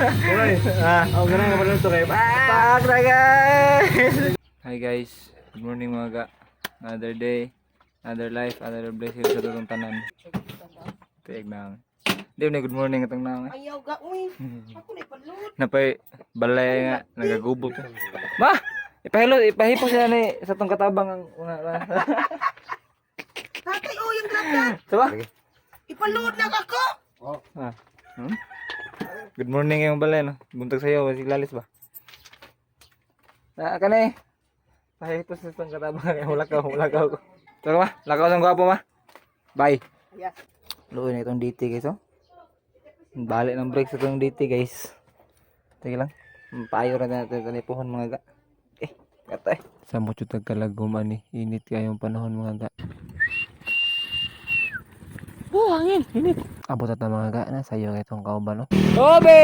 Uy, Ah, oh, ganun ka pala ito kay. Paak na, guys! Hi guys, good morning, mga ga. Another day, another life, another blessing sa atong tanan. Tiig na. Di na good morning atong nang. Ayaw ga, uy. Ako na ipalud. Napay balay nga nagagubot. Ma! Ipahilo, ipahipos siya ni sa tong katabang ang una. Tatay, uy, yung grab na. Diba? Ipalud na ako. Ah. Good morning yung balay, no? Buntag sa'yo, si Lalis ba? Ah, kani. Pahipos sa tong katabang kay wala ka, wala ka. Tara ma, lakaw sa gwapo, ma. Bye. Yes. Luoy na itong DT, guys, oh. Balik ng break sa itong DT, guys. Sige lang. Payo na natin tanipuhon, mga ga. Eh, katay. Sa mucho tagkalagom ani, init kayong panahon, mga ga. Buhangin, init. Abot at na, mga ga, na sayo kay itong kauban, no? Obe!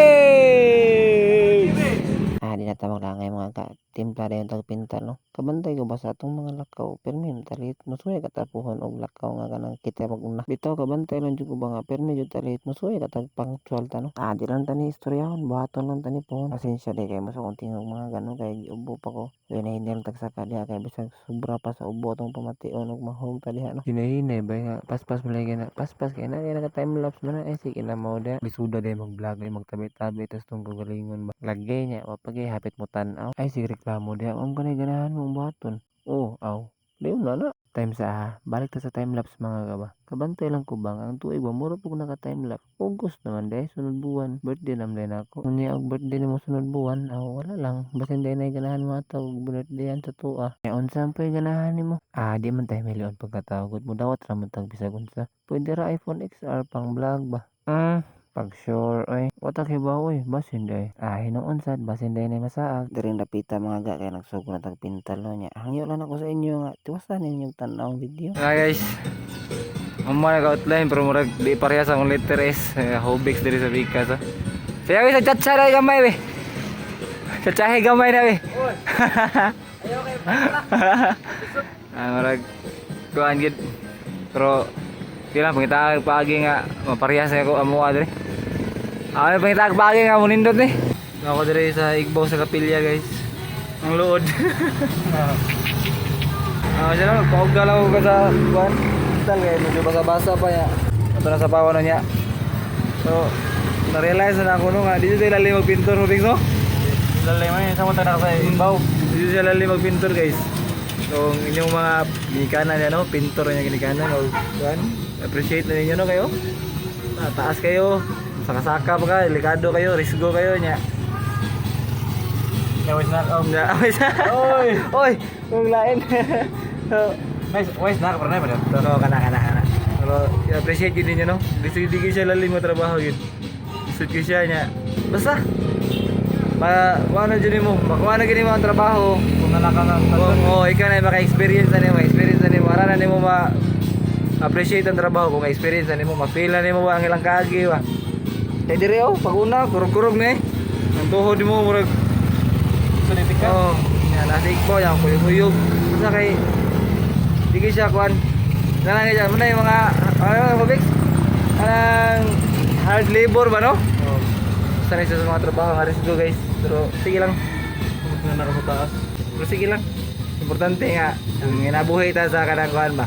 Ah, di na tamang langay, mga ga. Timpla na yung tagpinta, no? Kabantay ko ba sa atong mga lakaw? Pirmi talit musuya katapuhon og lakaw nga kanang kita maguna. Bitaw kabantay lang jud ko ba nga pirmi jud talit musuya katag punctual ta, no? Ah, di lang tani istoryahon, buhaton lang tani pohon. Pasensya di kay mo sa kong tingog, mga ga, no? Kay giubo pa ko. Hinay-hinay lang tagsaka diha kay bisag sobra pa sa ubo atong pamation og mahom ta diha, no? Hinay-hinay ba nga paspas mo lagi na paspas kay na kay naka time lapse man na eh sige na mo diha. Bisuda day mag-vlog ay magtabi-tabi tas tong kagalingon ba. Lagay niya wa pagay hapit mo tan-aw. Ay sige reklamo diha om kanay ganahan mong buhaton. Oh, aw. Dayon na na. Time sa ah, balik ta sa time lapse, mga kaba. Kabantay lang ko bang ang tuig ba mura pug naka time lapse. August naman day sunod buwan. Birthday nam day nako. Unya og birthday nimo sunod buwan, aw wala lang. Basin day nay ganahan mo ataw og birthday sa tuwa. Nya unsa man po'y ganahan nimo? Ah, di man tayo milyon pagkatawag mo dawat ra man tag bisag unsa. Pwede ra iPhone XR pang vlog ba? Pag sure oy. Wa ta kibaw oy, basin day. Ah, hinuon sad basin day nay masaag. Diring dapita, mga ga, kay nagsugo na tag pintal no nya. Hangyo lang ako sa inyo nga tiwasan ninyong tan-awng video. Hi guys. Amo na ka-outline pero murag di parehas ang letter S. Eh, Hobix diri sa Bicas. Oh. Saya sa chatsa na gamay be. Chatsahe gamay na be. Ah, murag kuan gid. Pero di lang pangita paagi nga maparehas na ako amo diri. Ah, pangita paagi nga munindot ni. Ako diri sa Igbaw sa kapilya, guys. Ang luod. Ah, siya lang, paugda lang ako sa kuan. Tal kay medyo basa-basa pa niya. Ato na sa pawa na niya. So, na-realize na ako no nga dito siya lalim magpintor mo, no? Lalay man sa mo tanak sa imbaw. Dito siya lalim magpintor, guys. So, ang inyong mga ginikanan niya, no? Pintor niya ginikanan o kuan. Appreciate na ninyo, no, kayo? Ah, taas kayo. Saka-saka pa ka, delikado kayo, risgo kayo niya. Wais na Nya, oy. Oy, kung lain. So, wais wais na ka pa. Pero kana kana kana. Pero appreciate yun ninyo, no? Gusto di siya lalim mo trabaho yun. Gusto ko siya niya. Basta ma maano jud nimo, makuha na gid nimo ang trabaho. Kung nalaka nga Kung oh, ikaw na maka-experience na nimo, experience na nimo, ara na nimo ma appreciate ang trabaho kung experience na nimo, ma-feel na nimo ba ang ilang kaagi ba. Kay dire oh, pag una kurog-kurog na eh. Ang tuhod nimo murag Sulitik ka. Oh, yan, nasa ikbo, yan, kuyog-kuyog. Basta kay, di kayo siya, kuan. Nalang siya, muna yung mga, ano, Bix? Anang hard labor ba, no? Oh, Basta na siya sa mga trabaho, nga risgo, guys. Pero, sige lang. na naka sa taas. Pero sige lang. Importante nga, ang ginabuhi ta sa kanang kuan ba.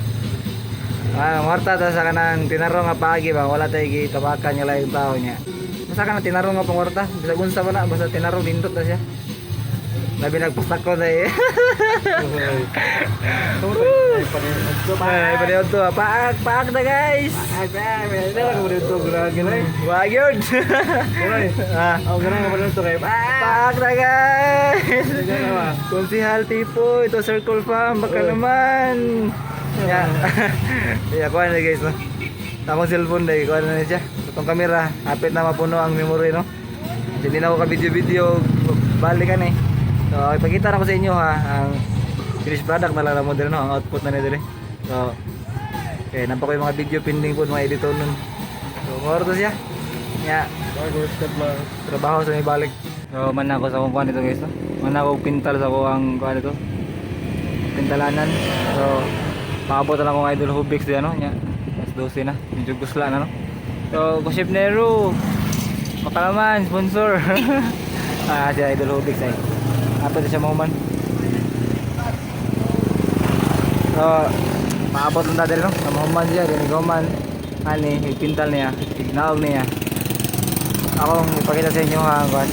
Ah, warta ta sa kanang tinarong nga paagi ba, wala tayo gitabakan nga laing tao niya. Basta kanang tinarong nga pangwarta, bisag unsa pa na, basta tinarong nindot na siya. Labi nagpastakon na eh. Ay, pala to. Paak, paak na, guys. Paak, paak. May lang ko dito grabe na. Wag yun. Uy. Ah, Oh, ganun ka pala ito kay. paak na, guys. Ganun ba? Konsihal tipo, ito Circle Farm, baka naman. Ya. Ya, kuha na, guys, no. Akong cellphone dahil, kuha na siya. Itong kamera, hapit na mapuno ang memory, no. Hindi na ako ka-video-video, balikan eh. So, ipakita na ko sa inyo ha, ang finished product na lang na model, no, ang output na nito eh. So, okay, nampa ko yung mga video pending po, mga editor nun. So, moro to siya. Ya, Bago step lang. Trabaho sa may balik. So, man ako sa akong kuan dito, guys, no? Man ako pintal sa ako ang kuan dito. Pintalanan. So, maabot na lang akong Idol Hubix diyan, no? Nya. Alas 12 na. Medyo gusla na, no? So, Kuship Nero. Baka naman, sponsor. Ah, si Idol Hubix ay. Ato siya mahuman. So, paabot lang ta diri, no. Sa mahuman siya, diri human. Ani, ipintal niya, ignaog niya. Akong ipakita sa inyo ha, kuan.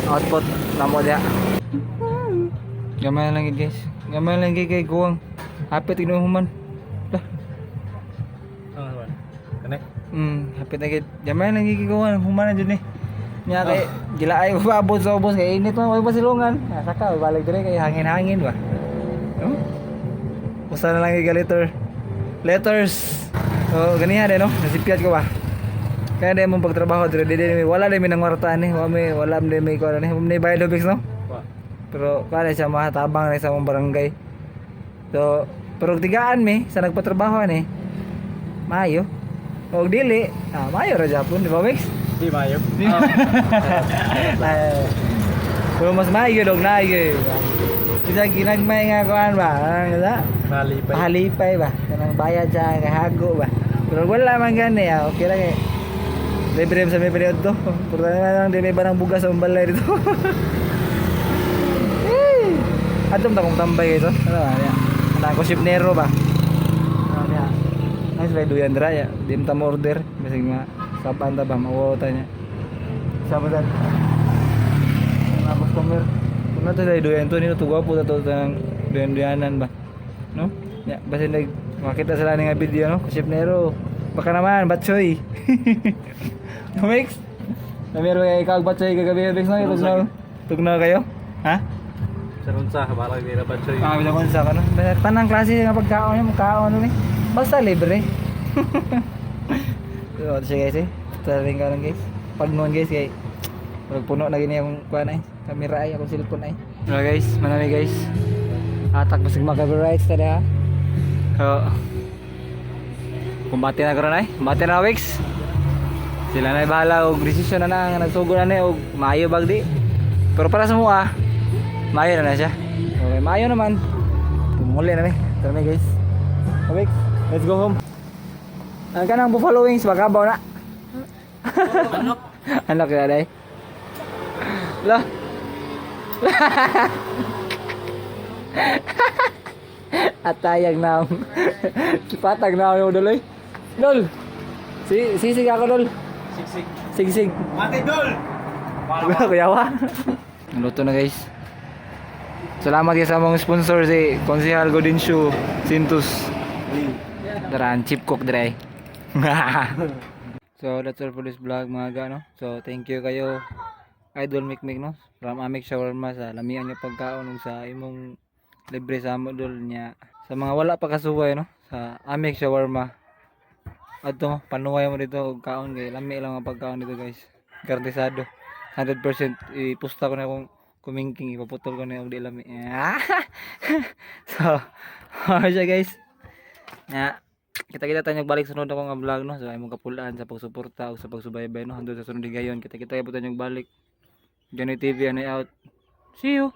Output namo diha. Gamay lang gid, guys. Gamay lang gid kay guwang. Hapit igno human. Lah. Kani? Hapit na gid. Gamay lang gid kay guwang, human na jud ni. Nya kay gilaay ko pa abot sa ubos kay init man wala pa silungan. Ah, saka balik dire kay hangin-hangin ba. No? Usa na lang gid ka letter. Letters. So ganiha din, no. Nasipyat ko ba. Kaya di mong pagtrabaho dire di di wala di mi nangwarta ni, wala mi wala mi may kuan ni, wala mi bayad ubix, no. Wa. Pero kaya siya mahatabang na sa mong barangay. So, pero tigaan mi sa nagpatrabaho ni. Maayo. Og dili, ah, maayo ra Japon, di ba, Wex? Di mayo. Ay, pero mas maayo dog na gyud. Isa ginagmay nga kuan ba? Ang isa? Malipay. Pahalipay ba? Kanang bayad sa kahago ba? Pero wala man gani, ah, okay lang eh. Libre sa may period to. Puro na lang di may banang bugas sa balay dito. Eh, atom ta kong tambay ito. Ano ba? Ya. Ano ko shipnero ba? Ano niya? Nice ba duyan dra ya? Di mo ta mo order. Bisag nga sapan ta ba mawaw ta niya. Sama ta. Mga customer. Kung na to sa duyan to nino tugaw po ta to sa duyan-duyanan ba. No? Ya, basta nag makita sila nga video, no? Shipnero. Baka naman batchoy. Mix. Namiro kay ikaw batchoy kagabi, Mix, no? Tugnaw. Tugnaw kayo? Ha? Sa unsa balag nila ba choy. Ah, bisa kung sa kano. Basta tanang klase nga pagkaon niya, mukhaon ano ni. Basta libre. So, ito siya, guys, eh. Taring ka lang, guys. Pag noon, guys, kay murag puno na gini akong kuan ay. Kamera ay, akong cellphone ay. So guys, manami, guys. Atak basig maka-copyrights tada. So, kumbate na karon ay. Kumbate na, Wix. Sila na bahala og desisyon na na nga nagsugo na ni og maayo bag di. Pero para sa mua, maayo na na siya. Okay, maayo naman. Tumuli na mi. Tara mi, guys. Okay, let's go home. Ang kanang buffalo wings baka ba na? Anak kaya day. Lah. Atayag na. Patag na ako doloy. Dol. Si sisig ako, dol. Sigsig. Sigsig. Mate dol. Kuyawa. Naluto na, guys. Salamat guys sa among sponsor si Konsehal Godinsyo Sintus. Daraan chip cook dre. So that's all for this vlog, mga ga, no. So thank you kayo, Idol Mikmik, no, from Amik Shawarma sa lamian nga pagkaon ug sa imong libre sa amo, dol, niya. Sa mga wala pa kasuway, no, sa Amik Shawarma. Adto panuway mo dito og kaon kay lami lang ang pagkaon dito, guys. Garantisado. 100% ipusta ko na kung kumingking ipaputol ko na og di lami. So, siya, guys. Na kita-kita tayo balik sunod ako nga vlog, no. So ay mong kapulaan sa pagsuporta ug sa pagsubaybay, no. Hangtod sa sunod higayon kita-kita po tayo balik. Johnny TV ano out. See you.